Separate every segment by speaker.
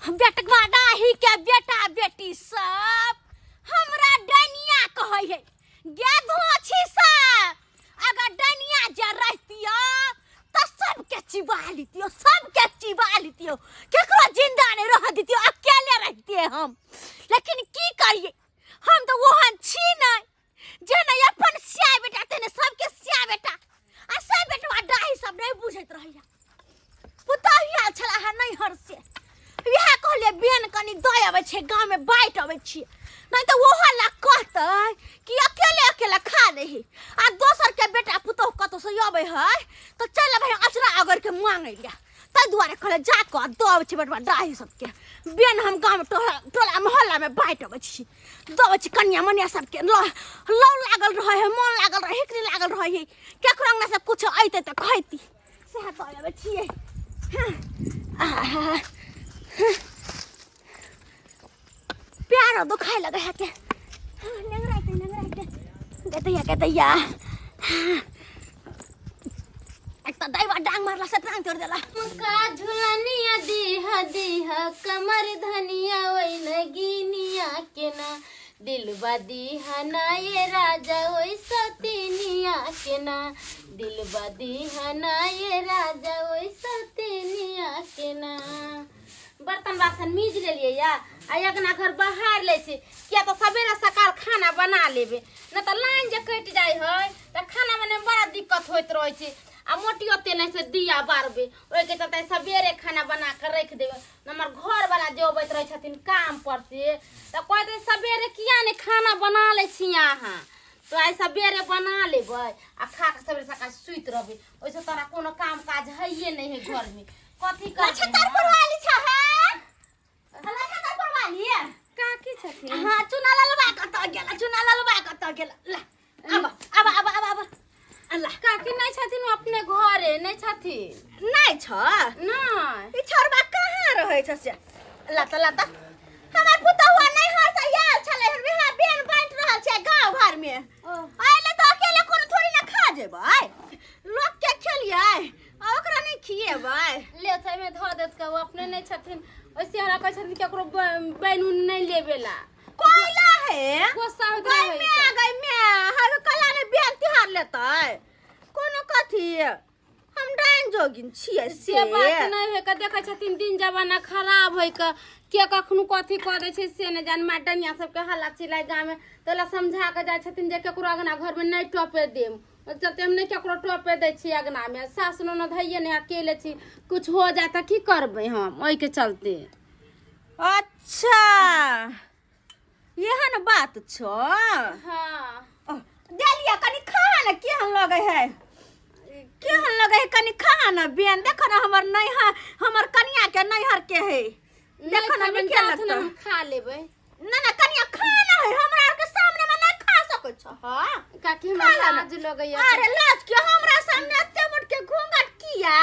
Speaker 1: बेटवा डाही के बेटा बेटी सब हमरा डनिया कहै है गे धोछी सब। अगर डनिया जे रहतियो तऽ सबके चिबा लितियो, सबके चिबा लितियो, केकरो जिंदा नहीं रह दितियो, अकेले रहतिए हम। लेकिन की करिए, हम तऽ ओहन छी नहीं जे नहीं अपन सिया बेटा तेने सबके सिया बेटा, आ सब बेटवा डाही सब नहीं बुझैत रहैया। पुतहु आयल छला है नैहर से, इएह कहलिए बेन कनी दऽ अबै छै गाँवमे, बाँटि अबै छियै, नहीं तऽ ओहो लए कहतै कि अकेले अकेले खा लेही, आ दोसरके बेटा पुतहु कतहुसँ अबै है तऽ चलि अबै है अचरा अगरके मांगै लए। ताहि दुआरे कहलिए जा कऽ दऽ अबै छै बेटवा डाही सबके बेन, हम गाँवमे टोला टोला मोहल्लामे बाँटि अबै छी, दऽ अबै छी कनिया मनिया सबके। लौ लौ लागल रहै है, मोन लागल रहै, हिकरी लागल रहै है, केकरो अङ्गनासँ किछु अयतै तऽ खैती, सएह दऽ अबै छियै। आहा, प्यारो दुखाय लगे है के नेंगराइते नेंगराइते गेतैया गेतैया। एक तऽ दैवा डांग मारला से टांग तोड़ देला।
Speaker 2: का झुलनिया दीह दीह कमर धनिया ओइ नगिनिया के ना, दिलबा दीह ना ये राजा ओइ सतिनिया के ना, दिलबा दीह ना ये राजा ओइ सतिनिया के ना। बर्तन बासन मीज लेलियै या आ अगना घर बहार लै छी, किया तऽ सवेरे सकाल खाना बना लेबै, नहि तऽ लाइन जे कटि जाइ है तऽ खाना बनैमे बड़ा दिक्कत होइत रहै छै, आ मोटी ओते नहि से दिया बारबै, ओहिके चलते सवेरे खाना बना कऽ राखि देबै। हमर घरवला जे अबैत रहै छथिन काम पर से तऽ कहैत रहै सवेरे किया नहि खाना बना लै छी अहाँ, तऽ आइ सवेरे बना लेबै आ खा कऽ सवेरे सकाल सुति रहबै, ओहिसँ तोरा कोनो काम काज हैये नहि है घरमे, कथी करबै।
Speaker 1: लछतरपुर वाली छ है, लछतरपुर वाली
Speaker 2: काकी छथिन।
Speaker 1: हाँ, चुना ललबा कतऽ गेल, चुना ललबा कतऽ गेल? ला आब आब आब आब आब अल्लाह।
Speaker 2: काकी नहि छथिन, ओ अपने घरे नहि छथिन।
Speaker 1: नहि छ?
Speaker 2: नहि।
Speaker 1: ई छोड़बा कहाँ रहै छ से? ला त ला त हमर पुतहुआ नहि हर से आयल छलै हन, वएह बेन बाँटि रहल छै गाँव घर में। अइले तऽ अकेले कोनो थोड़ी ना खा जेबै, लोक के खेलियै आ ओकरा नहि खिएबै।
Speaker 2: ले छै में धऽ देत के, ओ अपने नहि छथिन, ओइसे हमरा कहै छथिन केकरो बैन उन नहि लेबेला।
Speaker 1: कोयला है
Speaker 2: गुस्सा होइत
Speaker 1: गई
Speaker 2: रहै
Speaker 1: मैं
Speaker 2: छै।
Speaker 1: गई मैं हर कला ने बेन तिहार लेतै कोनो कथी, हम डाइन जोगिन छियै।
Speaker 2: से बात नहि होइ के, देखै छथिन दिन जमाना खराब होइ के, के कखनो कथी कऽ दै छै से नहि जान, माय डनिया सबके हल्ला चिल्लाइ गाँवमे, तऽ ओला समझा कऽ जाइ छथिन जे केकरो अङ्गना घरमे नहि टपे देम, ओहि चलते हम नहि केकरो टपे दै छियै अङ्गनामे, सास ननद हैये नहि, अकेले छी, कुछ हो जाए तऽ की करबै हम ओहिके चलते।
Speaker 1: अच्छा एहन बात छौ?
Speaker 2: हाँ।
Speaker 1: देलिया कनि खा ने, केहन लगै है, केहन लगै है, कनि खा ने बेन, देखो ने हमर नैहर, हमर कनिया के नैहर के है, देखो ने नीके लगतै।
Speaker 2: हम खा लेबै।
Speaker 1: ना ना कनिया खा ना है, हमरा आर के सामने में नहीं खा सकै छौ। हाँ
Speaker 2: काकी हमरा
Speaker 1: खा लेना।
Speaker 2: लाज लगैया।
Speaker 1: अरे लाज के, हमरा सामने एते मोट के घूंघट किया,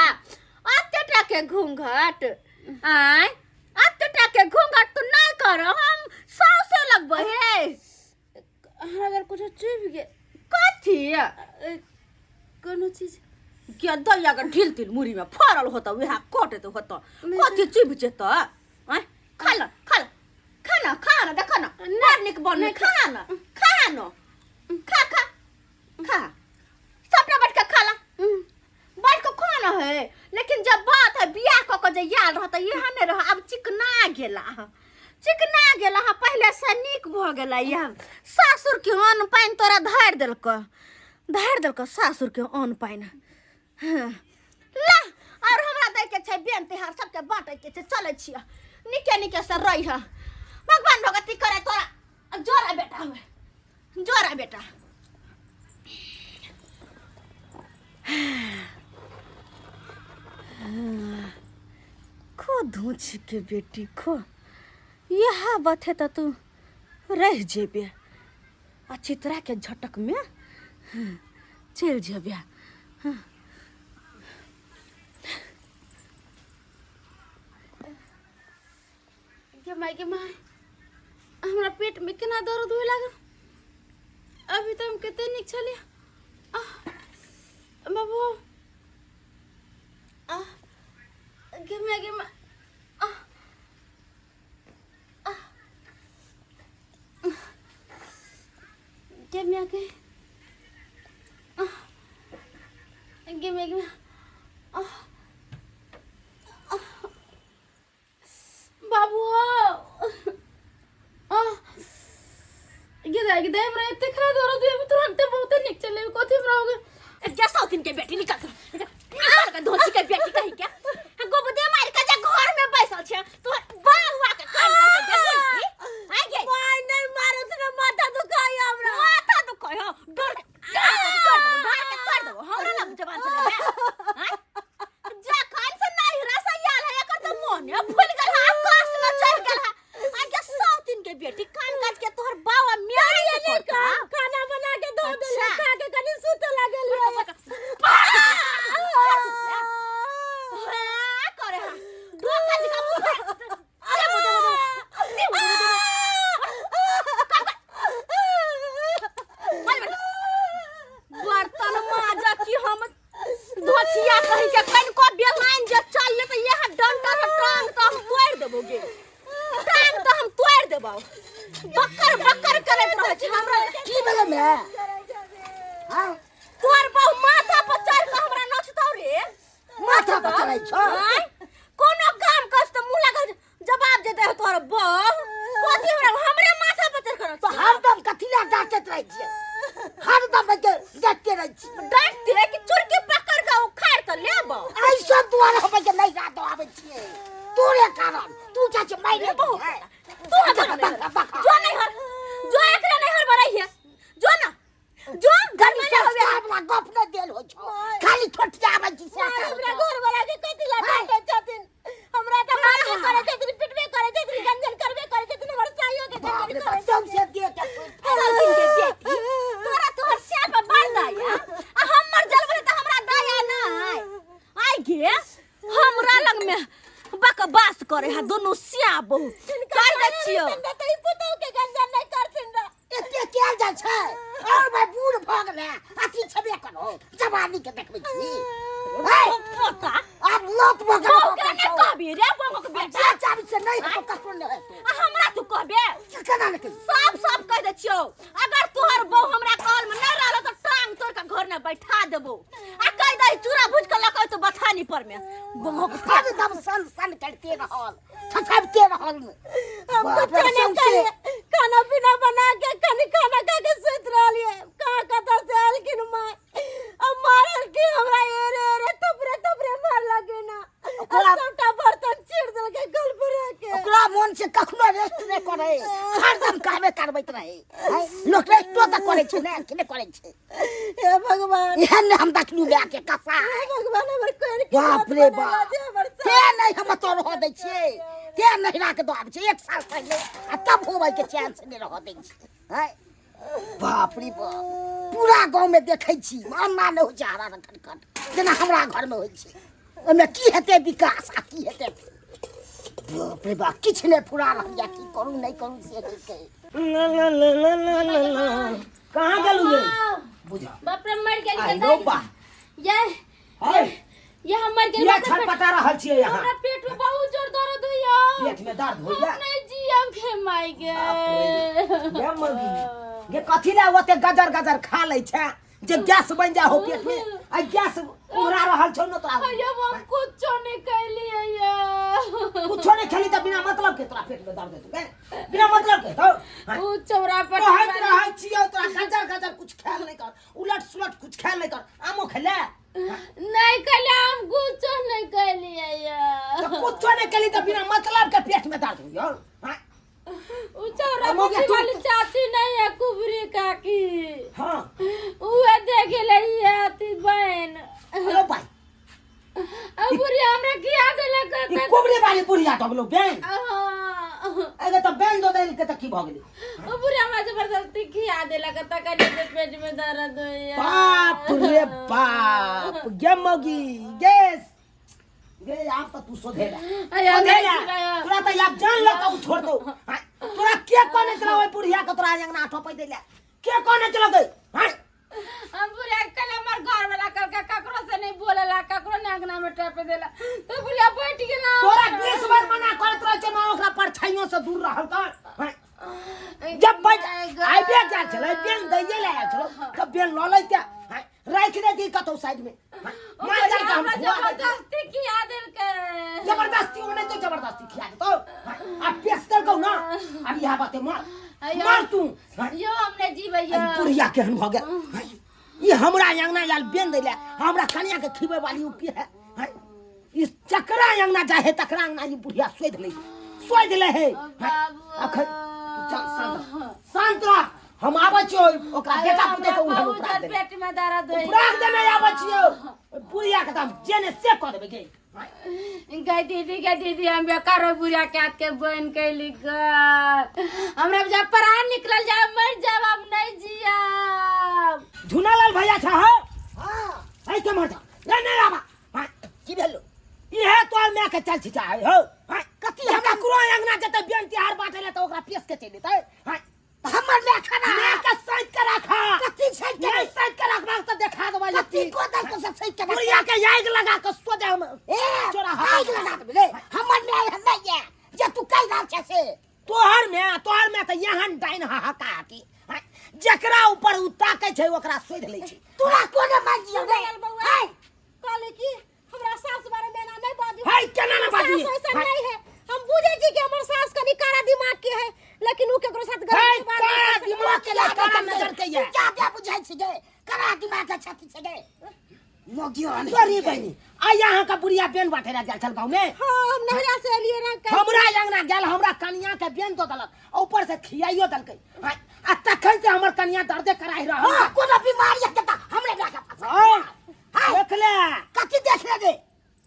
Speaker 1: एते टा के घूंघट, आय एते टा के घूंघट तू नहीं कर, हम सौसे लगबै हे।
Speaker 2: हमरा अगर कुछो चुभि गेल।
Speaker 1: कथी?
Speaker 2: कोनो चीज।
Speaker 1: के दैया के ढील तिल मुड़ी में फड़ल होता, वएह कटैत होता, कथी चुभि जेतै? आँय खा ल, खा ल, खा न, खा न, देखो न बड़ नीक बनल, खा न, खा न, खा खा खा, सबटा बैठ के खा ला, बैठ के खा न है। लेकिन जब बात है बियाह कऽ के जे आयल रहत इएह नहि रह, आब चिकना गेला हँ, चिकना गेला हँ, पहिले से नीक भऽ गेला। इएह सासुर के अन्न पानि तोरा धारि देलकऽ, धारि देलकऽ सासुर के अन्न पानि। हाँ। ला और हमरा दै के छै बेन तिहार सबके बाँटै के छै, चलै छियै, नीके नीके से रही है, भगवान भगवती करे तोरा जोरा बेटा हुए, जोरा बेटा। खो धोछ के बेटी खो, यह बात है त तू रह जेबे आ चित्रा के झटक में चल जेबे।
Speaker 2: गे माय, गे माय, हमरा पेट में केना दर्द हुए लागल, अभी तऽ हम कते नीक छलियै। आह, बाबू, आह, गे माय, गे माय, आह, मैया के गे गे बाबू हो गे दाई गे दाई हमरा एते खरा दर्द होइए तुरंते बहुते नीक चले कथी हमरा हो गेल
Speaker 1: जा सौतिन के बेटी निकल निकल निकल के धोसी के बेटी कही के गोबदे मार के जे घर में बैसल छे तोहर बाहुआ के काम कर के देखी आ गे
Speaker 3: पाय नहीं मारत ना माथा दुखाई हमरा
Speaker 1: माथा दुखाय हो डर के डर के तोड़ देबो डर के तोड़ देबो हमरा लग जवान से ले जा खान से नहीं रसा याल है एकर तो मोने भूल गेल है आकाश में चढ़ गेल है आ गे सौतिन के बेटी कान काज के तोहर बाबा मियाँ के
Speaker 3: काम खाना बना के दो देले
Speaker 1: अच्छा।
Speaker 3: खा के कनी सुते लागल
Speaker 1: बर्तन माजा की हम धोछिया कही के कनिको बेलाइन जे चल ले त यह डंटा से टांग त हम तोड़ देबो गे टांग त हम तोड़ देबो बक्कर बक्कर करैत रहै छै हमरा
Speaker 4: की भेलै माय हाँ
Speaker 1: तोर बहु माथा पर चढ़ के हमरा नचतौ रे
Speaker 4: माथा पर चढ़ै छौ
Speaker 1: आँय? कोनो काम कर त मुंह लागल जवाब दे दे तोहर बहु कथी हमरा हमरे माथा पर चढ़ के
Speaker 4: तो
Speaker 1: नचतौ
Speaker 4: हरदम कथी लए डांटैत रहै छियै हरदम एके डांटते रहै छियै
Speaker 1: डांटते कि चुरकी पकड़ के उखाड़ के लेबो
Speaker 4: एहि सब दुआरे हम के नहीं रात आबै छियै तोरे कारण तू चाहे छै मारि
Speaker 1: रे बहु
Speaker 4: लेबही
Speaker 1: तू हमर जो नहीं हर जो एकरा नहीं हर बराई है जो ना जो घर में
Speaker 4: कनी
Speaker 1: होवे
Speaker 4: संस्कार वाला गप नहि देल होइ छौ खाली ठोठियाबै छी से
Speaker 3: हमरा घर वाला के कथी ला डांटे छथिन हमरा त मारबे करे छथिन पिटबे करे छथिन गंजन करबे करे छथिन हमर साइयो के
Speaker 4: बाप
Speaker 3: गंजन
Speaker 4: रे
Speaker 3: करे
Speaker 4: बाप सौंसे देह के
Speaker 1: सौतिन के बेटी तोरा तोहर श्याप बड़ दया आ हमर जलबे त हमरा दया नै आइ गे हमरा लग में बकवास करे है दोनों श्या बहु कर दै छियो
Speaker 3: त ई पुतहु के गंजन नहीं करथिन रे
Speaker 4: एते कयल जाइ छै और भाई बूढ़ भऽ गेलै अथी छेबे करो जवानी के देखबै छी हे,
Speaker 1: पोता
Speaker 4: आब लत भऽ गेल
Speaker 1: बहु के ने कहबी रे बहु के बेटा
Speaker 4: जा चाबी से नहि हेतौ ककरो नहि हेतौ
Speaker 1: आ हमरा तू कहबे
Speaker 4: केना नहि कही
Speaker 1: सब सब कह दै छियौ अगर तोहर बहु हमरा कहल में नहीं रहल तो टांग तोड़ के घर में बैठा देबो आ कह दही चूड़ा भूज के लकौ तो बथानी पर में बहु के
Speaker 4: हरदम सन सन करते रहल थकबते रहल
Speaker 3: हम
Speaker 4: बाप रे,
Speaker 3: कुछ नहीं
Speaker 4: सौंसे।
Speaker 3: करिए खाना पीना बना के कनी खाना खा के सुत रहलिए कहाँ कतऽ से आलखिन माँ अब मारल की हमरा एरे एरे थपरे थपरे मार लगे ना
Speaker 4: ओकरा-
Speaker 3: सबटा बर्तन चीर देलकै गल पर के
Speaker 4: ओकरा मन से कखनो रेस्ट नहि करे हरदम कामे करबैत रहे हैं? लोक रेस्टो तऽ करै छै ने कि नहि करै छै
Speaker 3: हे भगवान
Speaker 4: एहन नहि हम देखलू माय के कसा
Speaker 3: हे भगवान हमर कोन के
Speaker 4: बाप रे बाप ते नहि हम तो रह दै छियै ते नहिरा के दऽ आबै छियै एक साल पहिले आ तब होबै के चैन से नहि रह दै छियै हैं? बाप रे बाप पूरा गाँव में देखै छी अन्ना नहि होइ छै हरा खटखट जेना हमरा घरमे होइ छै ओहिमे की हेतै विकास आ की हेतै बाप रे बाप किछु नहि फुरा रहल यऽ की करू नहि करू से नहि कहै
Speaker 5: ला ला ला ला ला ला ला। कहाँ गेलू रे बुझा
Speaker 2: बाप रे मर गेल
Speaker 5: आई रो बा
Speaker 2: ये
Speaker 5: है
Speaker 2: ये हम मर गेल
Speaker 5: किया छटपटा रहल छियै यहाँ
Speaker 2: हमरा पेट में बहुत जोर दर्द होइया
Speaker 5: पेट में दर्द होइया
Speaker 2: हम नहीं जियब गे माय गे
Speaker 5: गे मगी गे कथी ले ओते गजर गजर खा लै छै जे गैस बन जा हो पेट में आ गैस उभरा रहल छौ न तोरा
Speaker 2: अयो हम कुछो नहीं कैलिए ये
Speaker 5: कुछो नहीं खेली त बिना मतलब के तोरा पेट में दर्द हेतौ गे बिना मतलब के तो
Speaker 2: उ चौरा पर
Speaker 5: कहैत रहै छियौ तोरा गजर गजर कुछ खायल नहीं कर उलट सुलट कुछ खायल नहीं कर आमो खेले
Speaker 2: नहीं कैलिए हम कुछो नहीं कैलिए ये
Speaker 5: तो कुछो नहीं खेली त बिना मतलब के पेट में दर्द होइयो हाँ
Speaker 2: उ चौरा
Speaker 5: हम हो गया
Speaker 2: पर
Speaker 5: तू-
Speaker 2: वाली चाची नहीं है कुबरी काकी
Speaker 5: हाँ
Speaker 2: उहे देखे ले ये अति बहन
Speaker 5: हेलो भाई
Speaker 2: अब बुढ़िया हमरा किया देलक
Speaker 5: ई
Speaker 2: त
Speaker 5: कुबरी वाली बुढ़िया तो गेलो बेन
Speaker 2: हाँ
Speaker 5: अरे त बेन दो देल के त की भ गेली
Speaker 2: ओ बुढ़िया हमरा जबरदस्ती खिया देलक त कनी के पेट में दर्द होइया
Speaker 5: बाप रे बाप गे मौगी गेस गे आप त तू सोधेला
Speaker 2: अरे
Speaker 5: सोधेला
Speaker 2: नहीं सुनाया।
Speaker 5: तोरा त आप जान ल तब छोड़ दो हाँ, तोरा के कहने चला ओइ बुढ़िया के तोरा अंगना ठोपै देले के कहने चला गई हाँ
Speaker 2: हम बुढ़िया कल हमर घर वाला कल का ककरो से नहीं बोलेला ककरो ने अंगना में टपे देला तो बुढ़िया बैठ गेला
Speaker 5: तोरा 20 बार मना करत रहै छै माँ ओकरा परछाइयों से दूर रहल कर हाँ, जब बैठ आबे गेल छलै बेन दैये ले आयल छलो तऽ बेन लऽ लैते हाँ, राखि देती कतौ साइड में हाँ, मार जान के हम
Speaker 2: हमरा
Speaker 5: खुआ देती।
Speaker 2: जबरदस्ती खिया देलकै
Speaker 5: जबरदस्ती ओने तो जबरदस्ती खिया देतो हाँ, आ पेश देलकौ ना अब इएह बाते मार
Speaker 2: अयो।
Speaker 5: मार तू हाँ,
Speaker 2: यो हमने जीवैया
Speaker 5: ई बुढ़िया केहन भऽ गेल हाँ, ई हमरा अंगना आयल बेन दै ले हमरा कनिया के खिबै वाली उ के है हाँ, ई चकरा अंगना जाए है तकरा अंगना ई बुढ़िया सोधि लै सोधि लै है
Speaker 2: बाबू।
Speaker 5: अखन तू चल शांत रह शांत रह हम आबै छियौ ओकरा बेटा पुतोह के उठल
Speaker 2: बहुत
Speaker 5: उपरा देने
Speaker 2: पेट में दर्द होइया
Speaker 5: उपरा देने आबै छियौ बुढ़िया के तऽ हम जेने से कऽ देबै गे
Speaker 2: गई दीदी गई दीदी हम बेकार हो बुढ़िया के हाथ के बन कैली ग हमरा जब प्राण निकलल जाए मर जाब हम नहीं जियब
Speaker 5: झुनालाल भैया छा हो
Speaker 4: हां
Speaker 5: ऐ के मर जा नहीं नहीं आबा हाँ,
Speaker 4: की भेलो
Speaker 5: इहे तोर माय के चल छिचा है हो हाँ,
Speaker 4: कथी
Speaker 5: हम
Speaker 4: हम
Speaker 5: ककरो अंगना जते बेन तिहार बाटे ले त ओकरा पेस के चलि जेतै हाँ,
Speaker 4: हमर माय खाना
Speaker 5: माय के सैत के राखा
Speaker 4: कथी सैत के
Speaker 5: नहीं सैत के राखबा त देखा देबै
Speaker 4: कथी कोदर को से सैत के राखबा?
Speaker 5: बुढ़िया के आगि लगा के सोजा हम
Speaker 4: ए
Speaker 5: चोरा
Speaker 4: आगि लगा देबै रे हमर माय हम नहीं ये जे तू कहि रहल छै से
Speaker 5: तोहर में तोहर में त एहन डाइन हाहाकार हाँ, जकरा ऊपर उ ताकै छै ओकरा सोधि लै छै
Speaker 4: तोरा कोने मान जियो रे
Speaker 3: सुनल बौआ
Speaker 4: हाय
Speaker 3: कहली कि हमरा सास बारे में एना नहीं बाजू
Speaker 5: हाय केना ना बाजू
Speaker 3: सास ऐसा
Speaker 5: हाय,
Speaker 3: नहीं है हम बुझे छी कि हमर सास कनी कारा दिमाग के है लेकिन उ केकरो साथ गलत
Speaker 5: हाय,
Speaker 3: व्यवहार नहीं
Speaker 5: कारा
Speaker 3: कर सकत।
Speaker 5: दिमाग के या कारा नजर के या
Speaker 4: तू क्या बुझै छी गे करा दिमाग के छथि छै गे मोगियो
Speaker 5: तोरी बहिनी आ यहाँ का बुढ़िया बेन बाटे ला गेल छल गाँव में
Speaker 3: हाँ हम नहरा से एलिए ना कल
Speaker 5: हमरा अंगना गेल हमरा कनिया के बेन दऽ देलक आ ऊपर से खियाइयो देलकै हाँ, आ तखन से हमर कनिया दर्दे कराहि रहल
Speaker 4: हाँ कोनो बीमारी है त हमरे लगा फंसा
Speaker 5: हाँ,
Speaker 4: हाय।
Speaker 5: देख ले
Speaker 4: कथी देख ले रे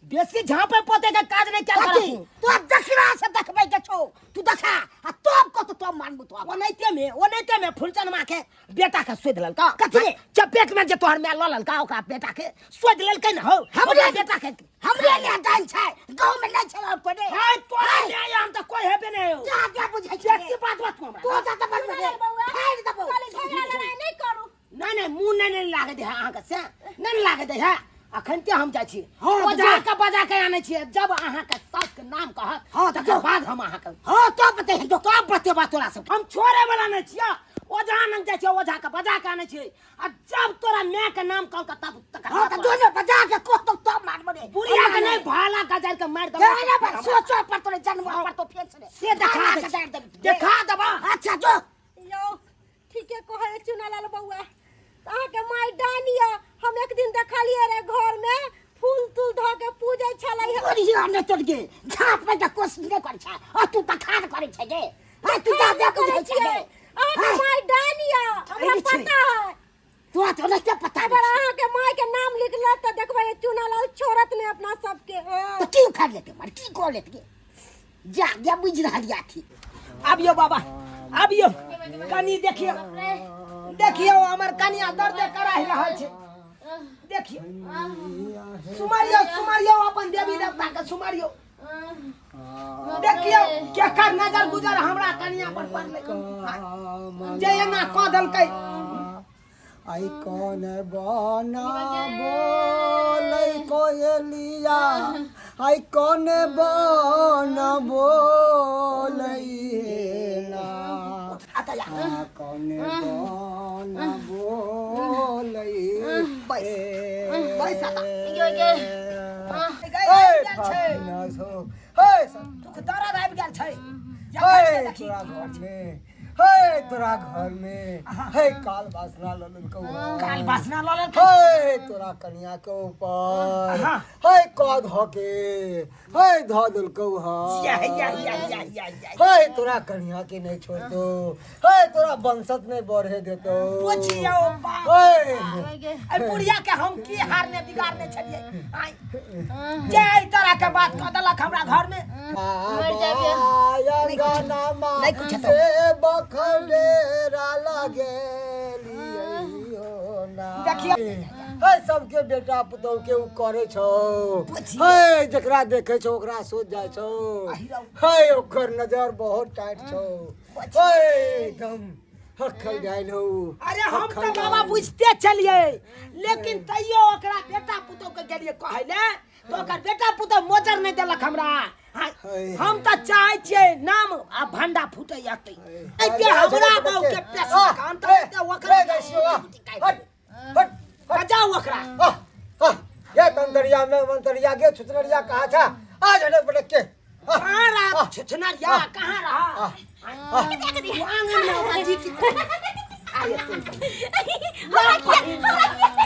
Speaker 5: बेसी झाँपे पोते के काज नहीं क्या
Speaker 4: कथी तू देखला से देखबै के छौ तू देखा आ तब कत तब मानबू तो
Speaker 5: ओनाहिते में ओनाहिते में फुलचन माँ के बेटा के सोधि लेलका
Speaker 4: कथी?
Speaker 5: चपेट में जे तोहर माय लऽ लेलका ओकरा बेटा के सोधि लेलकै ने हौ
Speaker 4: हमरे
Speaker 5: ओकरा बेटा के
Speaker 4: हमरे ले दान छै गाँव में नहीं छै और कोने
Speaker 5: हाय तोरा माय हम तऽ कोई हेबे नहीं हो
Speaker 4: जा जा बुझै छै
Speaker 5: बेसी बात बात हमरा
Speaker 4: तू जा त बनबे रे
Speaker 3: बौआ
Speaker 4: फाड़ि देबौ
Speaker 3: कहली झगड़ा लड़ाई नहीं करू
Speaker 5: नहीं नहीं मुँह नहीं नहीं लागे दे है अहाँके से नहीं नहीं लागे दे है अखन ते हम जाइ छी
Speaker 4: हाँ,
Speaker 5: बजा
Speaker 4: जा।
Speaker 5: के बजा के आनै छियै जब अहाँके सास के नाम कहत
Speaker 4: हाँ,
Speaker 5: तकर
Speaker 4: जो।
Speaker 5: बाद हम अहाँके
Speaker 4: हाँ तो बते जो
Speaker 5: तब बतेबा तोरा सब हम छोड़े वाला नहीं छियै ओझा लग जाइ छियै ओझा के बजा के आनै छियै आ जब तोरा माय के नाम कहलक तब तकर
Speaker 4: हाँ
Speaker 5: बाद
Speaker 4: तो दोनों बजा के कोतो तो मारबो रे
Speaker 5: बुढ़िया के नहीं भाला गजार के मार
Speaker 4: रे रे
Speaker 5: देबा
Speaker 4: सोचो पर तोरे जन्म पर तो फेर से
Speaker 5: से देखा
Speaker 4: भाला
Speaker 5: दै
Speaker 4: के
Speaker 5: छी।
Speaker 4: गाड़ि देबी।
Speaker 5: देखा देबा
Speaker 4: अच्छा जो
Speaker 3: यौ ठीके कहै चुनालाल बौआ अहाँके माय डानी यऽ हम एक दिन देखलियै रे घर में फूल तूल धऽ के पूजै छलै हे
Speaker 4: बुढ़िया ने तोड़ के झाँप में के कोशिश नहीं करै छै आ तू बखान करै छै गे आ तू
Speaker 3: खान
Speaker 4: जादे
Speaker 3: करै
Speaker 4: बुझै छै
Speaker 3: छियै
Speaker 4: गे
Speaker 3: अहाँके
Speaker 4: हाँ।
Speaker 3: माय डानी यऽ हमरा
Speaker 4: छै।
Speaker 3: पता है
Speaker 4: तोरा तो नहीं पता
Speaker 3: अगर अहाँके माय के नाम लिखलक तऽ देखबै चुनालाल छोड़त नहि अपना सबके हाँ।
Speaker 4: तो की उखाड़ लेते मर की कऽ लेते गे जा जा बुझि रहल या थी
Speaker 5: आबियो बाबा आबियो कनी देखियो देखियो हमर कनिया दर्द कराहि रहल छै देखियो सुमरियो सुमरियो अपन देवी देवता के सुमरियो देखियो केकर नजर गुजर हमरा कनिया पर पड़लै जे एना कऽ देलकै
Speaker 6: आई कौन बना बोलै कोयलिया आई कौन बना बोलै हे ना
Speaker 5: आता जा
Speaker 6: आ कौन बना बोलै
Speaker 5: बैस बैस आता
Speaker 2: गे गे
Speaker 6: हे
Speaker 5: गेल छै
Speaker 6: हे
Speaker 5: दुख दर्द आबि गेल छै
Speaker 6: हे तोरा घर में हे तोरा घर में हे काल वासना लऽ लेलकौ हँ।
Speaker 5: काल वासना लऽ लेलकै
Speaker 6: हे तोरा कनिया के ऊपर
Speaker 5: हाँ।
Speaker 6: हे कऽ धऽ के हे धऽ देलकौ हँ
Speaker 5: या या या या या या
Speaker 6: हे तोरा कनिया के नहीं छोड़तो हे तोरा वंशत नहीं बढ़े देतो
Speaker 5: पुछियौ बाप
Speaker 6: हे
Speaker 2: गे
Speaker 5: एहि बुढ़िया के हम की हारने बिगाड़ने छलियै आँय जे एहि तरह के बात कऽ देलक हमरा घर में
Speaker 2: मर जाबे।
Speaker 5: नहीं कुछ हेतौ।
Speaker 6: से बखडेरा लगेलियै ना।
Speaker 5: देखियौ।
Speaker 6: हे सबके बेटा पुतोह के उ करे छौ हे जकरा देखे छौ ओकरा सोच जाइ छौ हे ओकर नजर बहुत टाइट छौ हे एकदम हक्कल जाइल हौ
Speaker 5: अरे हम
Speaker 6: हक्कल
Speaker 5: तऽ बाबा
Speaker 6: जाइल।
Speaker 5: बुझते छलियै लेकिन तैयो ओकरा बेटा पुतोह के गेलियै कहै ले तऽ ओकर बेटा पुतोह मोजर नहि देलक हमरा हम तऽ चाहै छियै नाम आ भंडा फूटै एतै एते हमरा बाबू के पैसा हम तऽ एते ओकरा
Speaker 6: हट हट
Speaker 5: बजाउ ओकरा
Speaker 6: आह, आह, ये तंतरिया में मंतरिया गे छुतनरिया कहा था आज हटक पटक के आह,
Speaker 5: कहाँ रहा छुछनरिया कहाँ रहा
Speaker 6: आह,
Speaker 5: वो आंगन में ओकरा जी की आये तू
Speaker 1: हमरा किया हमरा किया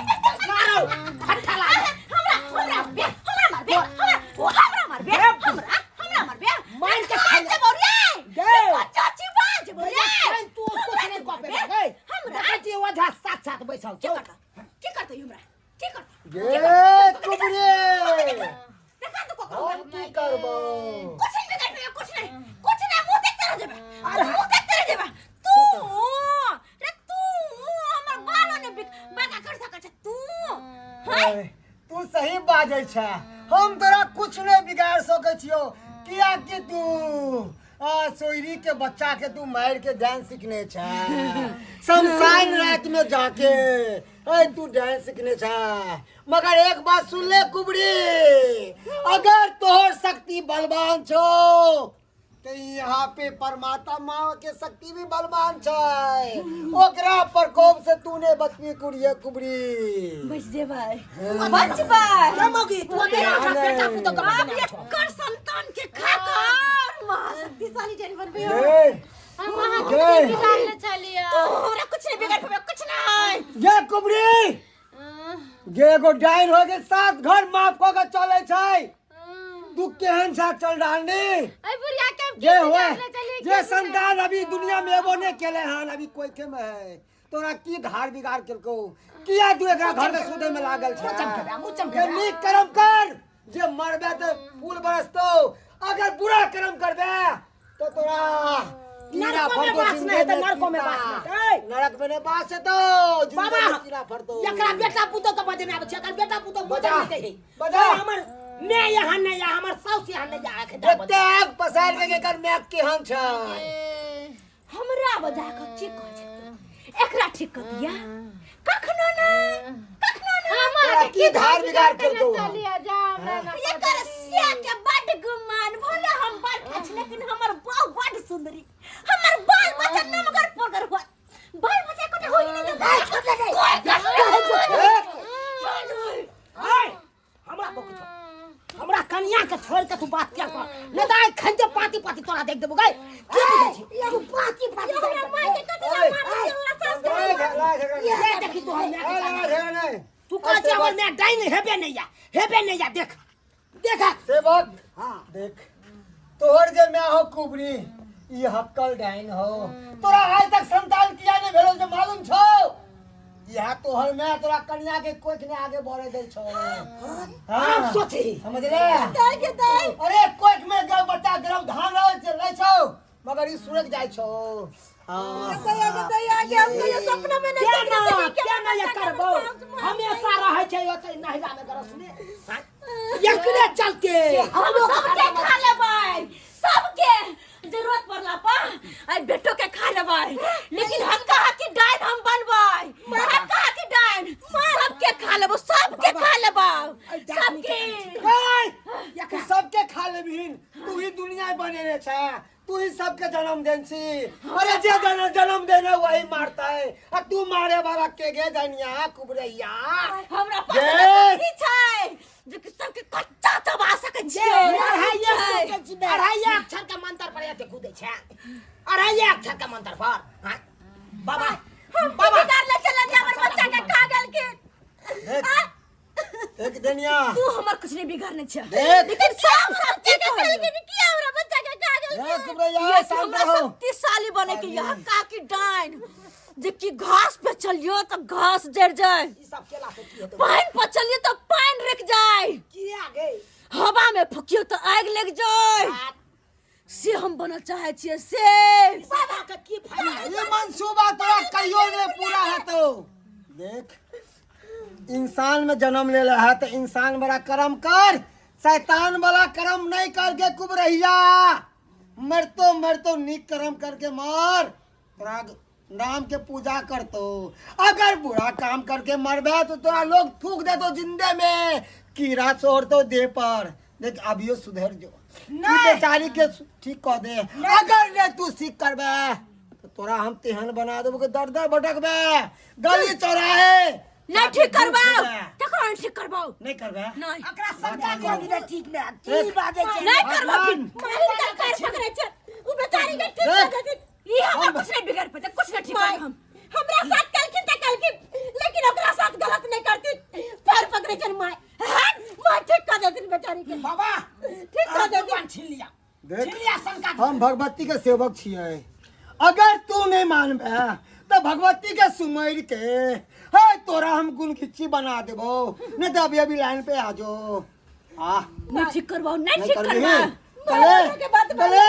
Speaker 5: मारो फट्टा लाग
Speaker 1: हमरा हमरा बे हमरा मार बे हमरा हमरा मार बे हमरा हमरा मार बे
Speaker 5: मार के
Speaker 1: खा जेबो रे
Speaker 5: गे।
Speaker 1: चाची बाज जेबो रे
Speaker 5: तू कुछ नहीं कह पे गे
Speaker 1: हमरा
Speaker 5: देखै छियै ओझा साथ साथ बैसल
Speaker 1: की
Speaker 5: छौ
Speaker 1: करता की करता हमरा की करता
Speaker 6: गे कुबरे
Speaker 1: देखा तो ककरो
Speaker 6: हम की करबो
Speaker 1: कुछ नहीं बिगड़ पे कुछ नहीं कुछ नहीं मुंह देखते रह जेबे अरे मुंह देखते रह जेबे तू रे तू हमर बालो ने बाका कर सकै छै तू
Speaker 6: ए, तू सही बाजै छै हम तोरा कुछ नहीं बिगाड़ सकै छियो किया कि तू आ सोयरी के बच्चा के तू मार के डांस सीखने छै शमशान रात में जाके ए तू डांस सीखने छै मगर एक बात सुन ले कुबरी अगर तोहर शक्ति बलवान छो तो यहाँ पे परमात्मा माँ के शक्ति भी बलवान छै ओकरा प्रकोप से तू ने बचबी कुड़िए कुबरी
Speaker 1: बच जेबै बचबै
Speaker 5: रे मौगी तू अकेला ओकरा बेटा पुतोह के
Speaker 1: अब
Speaker 5: बदनाम छौ।
Speaker 1: एकर संतान के खा कर महाशक्तिशाली जन बनबे
Speaker 6: ये
Speaker 2: हम अहाँ के
Speaker 6: गे।
Speaker 2: बिगाड़ले छलियै
Speaker 1: तू हमरा कुछ नहीं बिगाड़ पेबे कुछ नहीं
Speaker 6: ये कुबरी गे एगो डाइन हो के सात घर माफ कऽ के चलै छै तू केहन छा चल डालनी
Speaker 2: अइ बुढ़िया के हम की
Speaker 6: जे हुए
Speaker 2: बिगाड़ले छलियै
Speaker 6: जे संतान अभी दुनिया में एबो नहीं केले हन अभी कोई के में है तोरा की धार बिगाड़ केलको किया तू एकरा घर के सुधे में लागल
Speaker 5: मुँह चमकेबे, मुँह
Speaker 6: छै
Speaker 5: चमकेबे।
Speaker 6: जे नीक कर्म कर जे मरबे तऽ फूल बरसतो अगर बुरा कर्म करबे तो तोरा कीड़ा
Speaker 5: नरको में
Speaker 6: फड़तो
Speaker 5: बास
Speaker 6: जिंदे
Speaker 5: नहीं हेतै,
Speaker 6: में
Speaker 5: नरको में
Speaker 6: कीड़ा।
Speaker 5: बास नहीं हेतै।
Speaker 6: नरक में नहीं बास हेतौ जिंदे
Speaker 5: बाबा
Speaker 6: में कीड़ा फड़तो
Speaker 5: एकरा बेटा पुतोह के बजने आबै छै एकर बेटा पुतोह बजन
Speaker 6: बजा,
Speaker 5: नहीं दै
Speaker 6: बजा।
Speaker 5: है हमर मैं यहाँ नहीं या हमर साउस यहाँ नहीं या आखे
Speaker 6: जते आग पसार के एकर मैक केहन छै
Speaker 1: हमरा बजा के की कहै छै तू? एकरा ठीक कर दिया कखनो ना कखनो ना
Speaker 6: तोरा की धार बिगाड़ केलकौ
Speaker 2: चलिया जा हमरा ना
Speaker 1: एकर सिया के बड गुमान भले हम बड़का छी लेकिन हमर बहु बड सुंदरी हमर बाल बच्चा नमगर पगर हुआ बाल बच्चा कोटा होई नहीं तो छोड़ दे
Speaker 5: ओए, हमरा बक छौ हमरा कनिया के छोड़ के तू बात किया कर नहीं तो आइ खंजे पाती पाती तोरा देख देबो गई की बुझै छी
Speaker 4: एगो पाती पाती
Speaker 1: हमरा माय के कथी ला मारै छै हमरा सास के
Speaker 6: लड़ाई झगड़ा झगड़ा
Speaker 5: ये देखी तू हमर
Speaker 6: लड़ाई झगड़ा नहीं
Speaker 5: तू कहै छी हमर माय डाइन हेबे नहीं या हेबे नहीं या देख देख
Speaker 6: सेवक
Speaker 5: हाँ
Speaker 6: देख तोहर जे माय हो कुबरी ई हक्कल डाइन हो तोरा आइ तक संतान किया नहीं भेलो जे मालूम छौ इहा तोहर माय तोरा कन्या के कोख ने आगे बढ़े दै छौ हाँ
Speaker 5: आब सोचही
Speaker 6: समझले अरे कोख में गौ बच्चा गर्भ धान रहै छै लै छौ मगर ई सुरक जाइ छौ हाँ
Speaker 1: सपना में
Speaker 5: क्या ना क्या ना ये करबो हमेशा रहै छै ओतै नहिरा में गरसने एकरे चलते
Speaker 1: हम सबके खा लेबै सबके जरूरत पड़ला पर आई बेटो के खा लेबै लेकिन हक्का हक्की डाइन हम बनबै हक्का हक्की डाइन सबके खा लेबो सबके खा लेबै सबके
Speaker 6: ए, तू सबके खा लेबहिन तू ही दुनिया बनेने छै तू ही सबके जन्म देन छी अरे जे जन्म जन्म देने वही मारता है आ तू मारे वाला के गे जनिया कुबरैया
Speaker 1: हमरा पास
Speaker 6: ये।
Speaker 1: शक्ति छै जे कि सबके कच्चा चबा सकै छियै
Speaker 5: अढ़ाइये अढ़ाइये अक्षर के मंत्र पर एते कूदै छै अढ़ाइये अक्षर के मंत्र पर हाँ? बाबा
Speaker 1: हम
Speaker 5: बाबा
Speaker 1: बिगाड़ ले चलन हमर बच्चा के खा गेलखिन
Speaker 6: देख देख दुनिया
Speaker 1: तू हमर कुछ नहीं बिगाड़ने छै
Speaker 6: देख।
Speaker 1: लेकिन सब सबके कहलखिन कि हमरा बच्चा के खा गेलखिन
Speaker 6: देख कुबरैया
Speaker 1: ये
Speaker 6: शांत
Speaker 1: हमरा
Speaker 6: रहो
Speaker 1: शक्तिशाली बने के यहाँ का की डाइन जे कि घास पे चलियो तो घास जड़ जाए
Speaker 5: ई सब केला से की हेतै
Speaker 1: पानी पर चलियो तो पानी रुक जाए
Speaker 5: किया गे
Speaker 1: हवा में फूकियो तो आग लग जाए से हम बनल चाहे छियै से
Speaker 5: बाबा के की फायदा
Speaker 6: ये मंसूबा तोरा कहियो नहीं पूरा हेतौ देख इंसान में जन्म ले रहा है तो इंसान वाला कर्म कर शैतान वाला कर्म नहीं करके कुबरहिया मरतो मरतो नीक कर्म करके मार तोरा नाम के पूजा करतो अगर बुरा काम करके मरबे तो तोरा लोग थूक देतो जिंदे में कीड़ा छोड़तो देह पर देख अभियो सुधर जो तू बेचारी के ठीक कऽ दे। अगर नहीं तू ठीक करबे तो तोरा हम तेहन बना देबो कि दर दर भटकबे गली चौराहे।
Speaker 1: नहीं ठीक करबाओ, तकरो नहीं ठीक करबाओ।
Speaker 6: नहीं करबे?
Speaker 1: नहीं।
Speaker 4: एकरा शंका कर दे ठीक ने की बाजै छै?
Speaker 1: नहीं करबाओ।
Speaker 3: माहिर का पैर पकड़े छै उ बेचारी के, ठीक कर देथिन।
Speaker 1: ई हमर कुछ नहीं बिगड़ पेते, कुछ नहीं ठीक करब हम।
Speaker 3: हमरा साथ कलखिन त कलखिन, लेकिन ओकरा साथ गलत नहीं करती। पैर पकड़े छै माय, माय ठीक कर देथिन बेचारी के।
Speaker 5: बाबा,
Speaker 3: ठीक कर देथिन।
Speaker 5: छीन लिया।
Speaker 6: देख।
Speaker 5: छीन लिया शंका।
Speaker 6: हम भगवती के सेवक छियै, अगर तू नहीं मानबे तो भगवती के सुमर के हे तोरा हम गुण खिच्ची बना देबो। नहीं तो अभी अभी लाइन पे आ जो आ।
Speaker 1: नहीं ठीक करबाओ, नहीं
Speaker 6: नहीं
Speaker 1: ठीक
Speaker 6: करबही?
Speaker 1: करबाओ।
Speaker 6: कले
Speaker 3: के बात।
Speaker 6: कले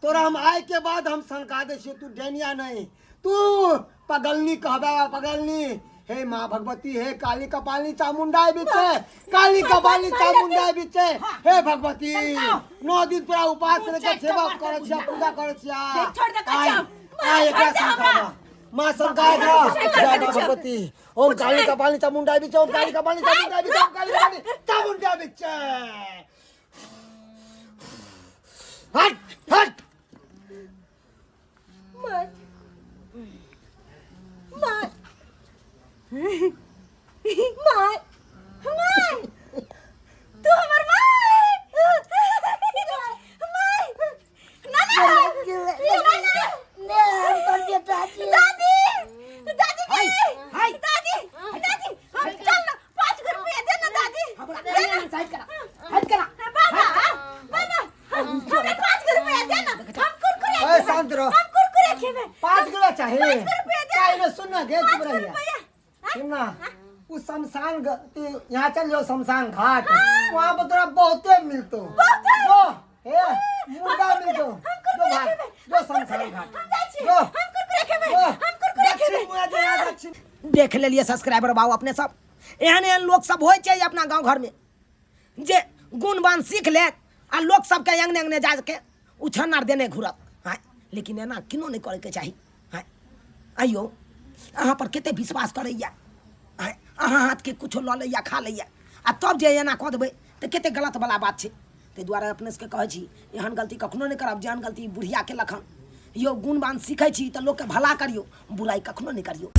Speaker 6: तोरा हम आय के बाद हम शंका दै छियै, तू डेनिया नहीं, तू पगलनी कहबे, पगलनी। हे माँ भगवती, हे काली कपाली चामुंडा बिचे, काली कपाली चामुंडा बिचे, हे भगवती, 9 दिन तोरा उपास रह के सेवा करै छियै, पूजा करै छियै।
Speaker 1: छोड़ दे,
Speaker 6: आइ
Speaker 1: कच्चा।
Speaker 6: आइ एकरा
Speaker 1: छोड़ दे हमरा।
Speaker 6: शंका माँ शंका एकरा। जय माँ भगवती। ओम काली कपाली चामुंडा बिचे, ओम काली कपाली चामुंडा बिचे, ओम काली कपाली चामुंडा बिचे। हट हट।
Speaker 3: माय माय माय
Speaker 1: माय, तू हमर माय, माय। ना ना ना,
Speaker 4: ने हम तोर बेटा छी।
Speaker 1: दादी, दादी।
Speaker 5: हाय, हाय।
Speaker 1: दादी, दादी, हम चल ना, 5 रुपया दे ना दादी।
Speaker 5: हमरा कनिया साइड करा, हट करा।
Speaker 1: बाबा, बाबा, हमरा 5 रुपया दे ना, हम कुरकुरे
Speaker 6: ए,
Speaker 1: खेबै।
Speaker 6: शांत रहो।
Speaker 1: हम कुरकुरे खेबै।
Speaker 6: 5 किलो चाहिए?
Speaker 1: 5 रुपया दे।
Speaker 6: काहे ना, सुन ना गे, चुप
Speaker 1: 5
Speaker 6: रहिए।
Speaker 1: रुपया।
Speaker 6: सुन ना, उस शमशान तू यहाँ चल जाओ शमशान घाट, वहाँ पर तोरा बहुते मिलतो। जो हे मुर्गा मिलतो। जो भाग, जो शमशान घाट।
Speaker 1: हम जाइ छी।
Speaker 6: जो।
Speaker 1: हम कुरकुरे खेबै।
Speaker 6: जो।
Speaker 1: हम कुरकुरे
Speaker 6: दक्षिण
Speaker 1: खेबै।
Speaker 6: मुँहे जो यहाँ दक्षिण।
Speaker 5: देख लेलिए सब्सक्राइबर बाबू अपने सब, एहन एहन लोक सब होइ छै अपना गाँव घरमे जे गुणवान सीख लेत आ लोक सबके अंगने अंगने जाके उछन आर देने घुरत। आँय, लेकिन एना किनो नहि करैके चाही। आँय, आइयो अहाँ पर कते विश्वास करैया। आँय, अहाँ हाथके कुछो लऽ लैया, खा लैया, आ तब जे एना कऽ देबै तऽ कते गलत वाला बात छै। ताहि दुआरे अपने सबके कहै छी, एहन गलती कखनो नहि करब जेहन गलती बुढ़िया केलक हन। यौ, गुणवान सीखै छी तऽ लोकके भला करियौ, बुराइ कखनो नहि करियौ।